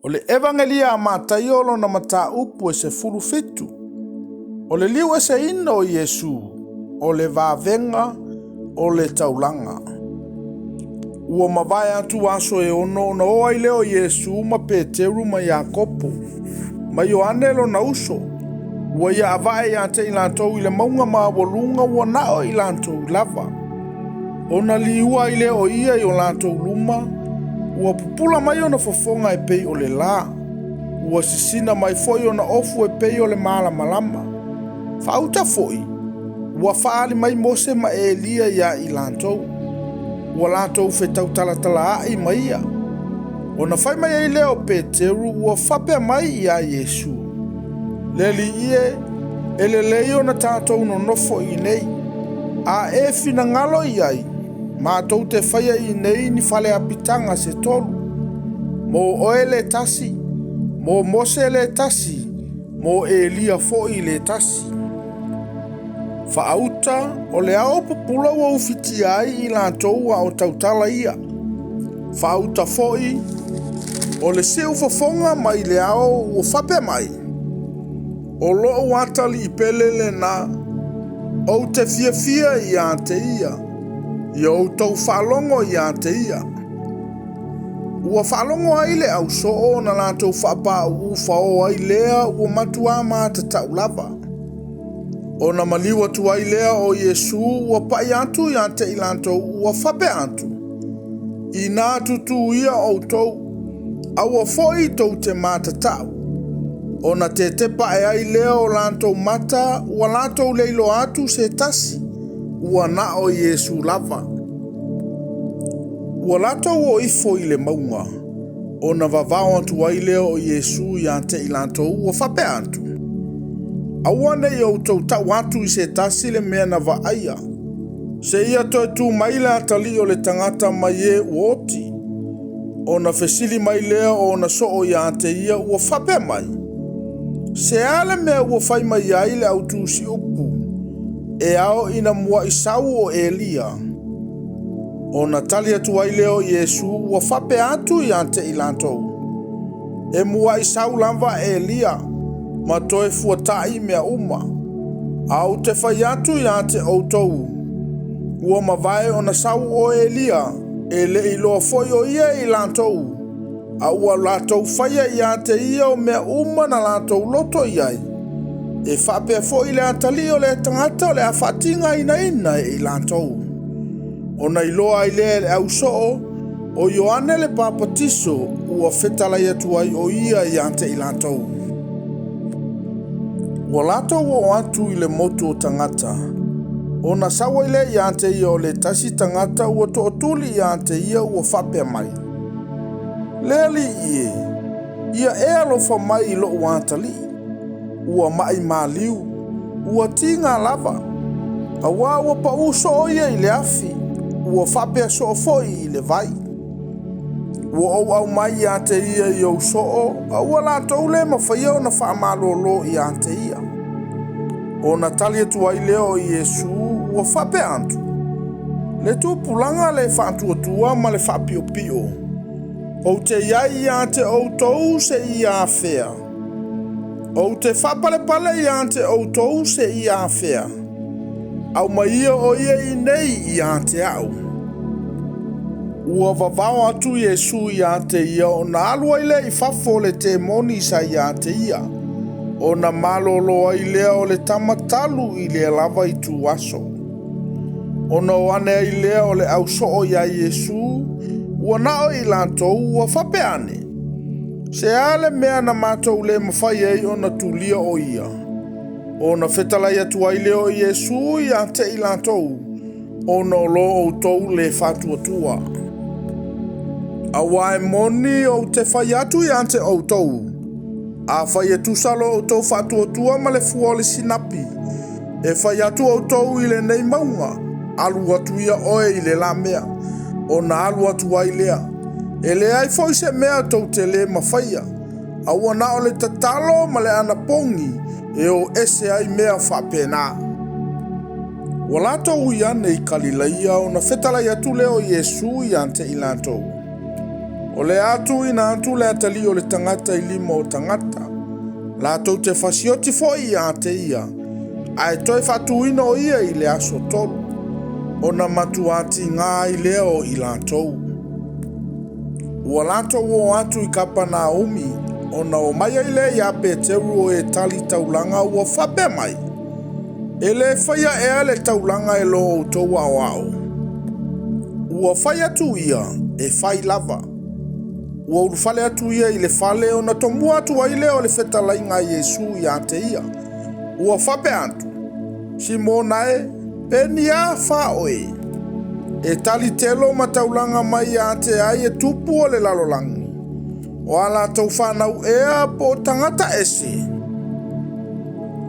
O le Evagelia a Mataio lona mataupu e 17. O le liu eseina o Iesu, o le vavega o le taulaga. Ua mavae atu aso e 6 ona o ai lea o Iesu ma Peteru ma Iakopo ma Ioane lona uso, ua ia avae ia te i latou i le mauga maualuga ua na o i latou lava. Ona liua ai lea o ia i o latou luma, ua pupula mai ona fofoga e pei o le la, ua sisina mai foi ona ofu e pei o le malamalama. Faauta foi, ua faaali mai Mose ma Elia ia i latou, ua latou fetautalatalaai ma ia. Ona fai mai ai lea o Peteru ua faapea mai ia Iesu, Le Alii e, e lelei ona tatou nonofo i inei. A e finagalo i ai, matou te faia i inei ni fale apitaga se tolu, mo oe le tasi, mo Mose le tasi, mo Elia foi le tasi. Faauta o le ao pupula ua ufitia ai i latou a o tautala ia. Faauta foi o le siu fofoga mai le ao ua faapea mai, O lou atalii pele lena, ou te fiafia ia te ia, ia outou faalogo ia te ia. Ua faalogo ai le ausoo ona latou faapauu fao ai lea ua matuā matatau lava. Ona maliu atu ai lea o Iesu ua pai atu ia te i latou ua faapea atu, Inā tutū ia outou, aua foi tou te matatau. Ona tetepa ae ai lea o latou mata ua latou le iloa atu se tasi, ua na o Iesu lava. Ua latou o ifo i le mauga, ona vavao atu ai lea o Iesu ia te i latou ua faapea atu, Aua ne i outou tau atu i se tasi le mea na vaaia, seia toe tu mai le atalii o le tagata mai e ua oti. Ona fesili mai lea o ona soo ia te ia ua faapea mai, Se a le mea ua fai mai ai le autusiupu, e ao ina muai sau o Elia? Ona tali atu ai lea o Iesu ua faapea atu ia te i latou, E muai sau lava Elia ma toe fuataʻi mea uma. A ou te fai atu ia te outou, ua mavae ona sau o Elia, e le i iloa foi o ia e i latou, a ua latou faia ia te ia o mea uma na latou loto i ai. E faapea foi le atalii o le tagata o le a faatigainaina e i latou. Ona iloa ai lea e le ausoo, o Ioane le Papatiso ua fetalai atu ai o ia ia te i latou. Ua latou oo atu i le motu o tagata, ona sau ai lea ia te ia o le tasi tagata ua tootuli ia te ia ua faapea mai, Le Alii e, ia e alofa mai i lou atalii, ua maʻi maliu, ua tiga lava, auā ua paʻū soo ia i le afi, ua faapea soo foi i le vai. Ua ou aumai ia te ia i ou soo, a ua latou le mafaia ona faamalōlō ia te ia. Ona tali atu ai lea o Iesu ua faapea atu, Le tupulaga le faatuatua ma le faapiopio, ou te i ai ia te outou seia afea? Ou te faapalepale ia te outou seia afea? Aumaia o ia i nei ia te au. Ua vavao atu Iesu ia te ia ona alu ai lea i fafo o le temoni sa ia te ia, ona malōlō ai lea o le tama talu i lea lava ituaso. Ona o ane ai lea o le ausoo iā Iesu, ua na o i latou ua faapea ane, Se a le mea na matou le mafai ai ona tulia o ia? Ona fetalai atu ai lea o Iesu ia te i latou, ona o lo outou le faatuatua. Auā e moni ou te fai atu ia te outou, afai e tusa lo outou faatuatua ma le fua o le sinapi, e fai atu outou i lenei mauga, alu atu ia oe i le la mea, ona alu atu ai lea. E leai foi se mea tou te le mafaia, a ua na o le tatalo ma le anapogi e o ese ai mea faapena. Ua latou ui ane i Kalilaia ona fetalai atu lea o Iesu ia te i latou. O le a tuuina atu le atalii o le tagata i lima o tagata, latou te fasioti foi ia te ia, ae toe faatuina o ia i le aso 3, ona matua tiga ai lea o i latou. Ua latou o atu i Kapanaumi, ona o mai ai lea ia Peteru o e tali taulaga ua faapea mai, E le faia ea le taulaga e lo outou aoao. Ua fai atu ia, e fai lava. Ua ulufale atu ia i le fale ona tomua atu ai lea o le fetalaiga a Iesu ia te ia. Ua faapea atu, Simona e, pe ni a fa oe? E tali telo ma taulaga mai ia te ai e tupu o le lalolagi. O a latou whanau ea po o tagata ese.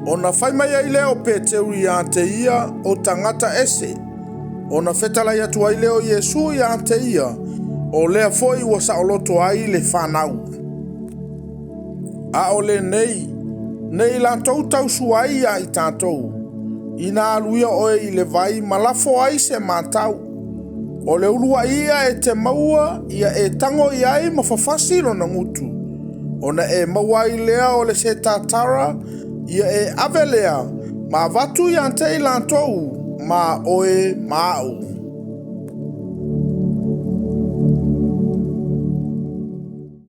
Ona fai mai ai lea o Peteru ia te ia o tagata ese. Ona fetalai atu ai lea o Iesu ia te ia, o lea foi ua saoloto ai le whanau. A o lenei, nei latou tausua ai ia i tatou, ina alu ia oe i le vai ma lafo ai se matau. O le ulua ia e te maua, ia e tango i ai ma fafasi lona gutu. Ona e maua ai lea o le se tatara, ia e ave lea, ma avatu ia te i latou, ma oe ma au.